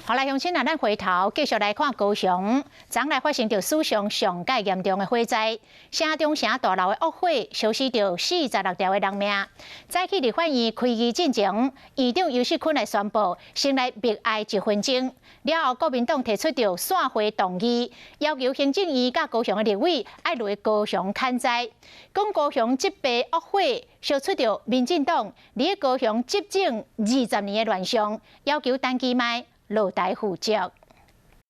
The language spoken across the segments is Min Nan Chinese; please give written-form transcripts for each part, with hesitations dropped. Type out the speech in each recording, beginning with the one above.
好來，鄉親啊，咱回頭繼續來看高雄，昨來發生著史上上蓋嚴重的火災，城中城大樓的惡火燒死著46條的人命。早起立法院開議進前，院長游錫堃來宣布，先來默哀一分鐘。了後，國民黨提出著散會動議，要求行政院佮高雄的立委愛來高雄勘災，講高雄這擺惡火燒出著民進黨佇高雄執政20年的亂象，要求陳其邁落台負責。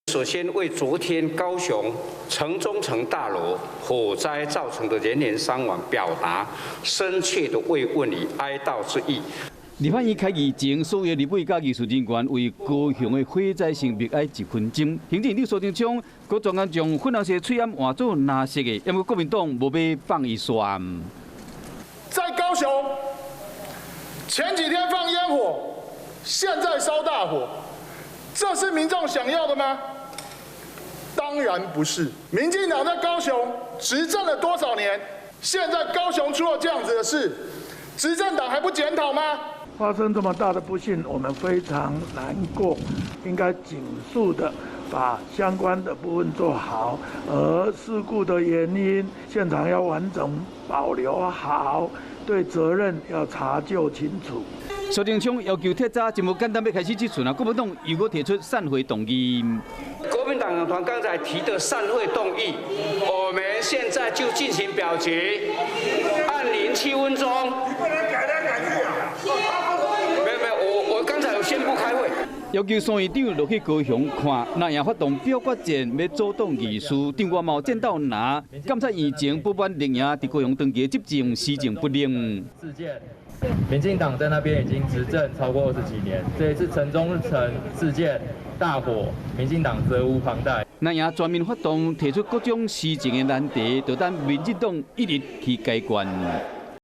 首先，為昨天高雄城中城大樓火災造成的人員傷亡表達深切的慰問與哀悼之意。立法院開議前，所有立委佮議事人員為高雄的火災先默哀一分鐘。行政院長蘇貞昌閣專工將粉紅色喙罨換做藍色的，毋過國民黨無欲放伊煞。在高雄，前幾天放煙火，現在燒大火。這是民眾想要的嗎？當然不是。民進黨在高雄執政了多少年？現在高雄出了這樣子的事，執政黨還不檢討嗎？發生這麼大的不幸，我們非常難過，應該盡速的把相關的部分做好，而事故的原因，現場要完整保留好，對責任要查究清楚。蘇貞昌要求徹查，真無簡單。欲開始之前啊，國民黨又閣提出散會動議。國民黨團剛才提的散會動議，我們現在就進行表決，按鈴7分鐘。你不能改來改去啊！沒有沒有，我剛才有宣布開會。要求三院長落去高雄看，那也發動表決戰，欲阻擋議事。張國茂見到拿監察院前不滿綠營佇高雄長期執政施政不力。事件，民進黨在那邊已經執政超過20幾年，這一次城中城事件大火，民進黨責無旁貸。那也全面發動，提出各種施政的難題，就等民進黨一一去解決。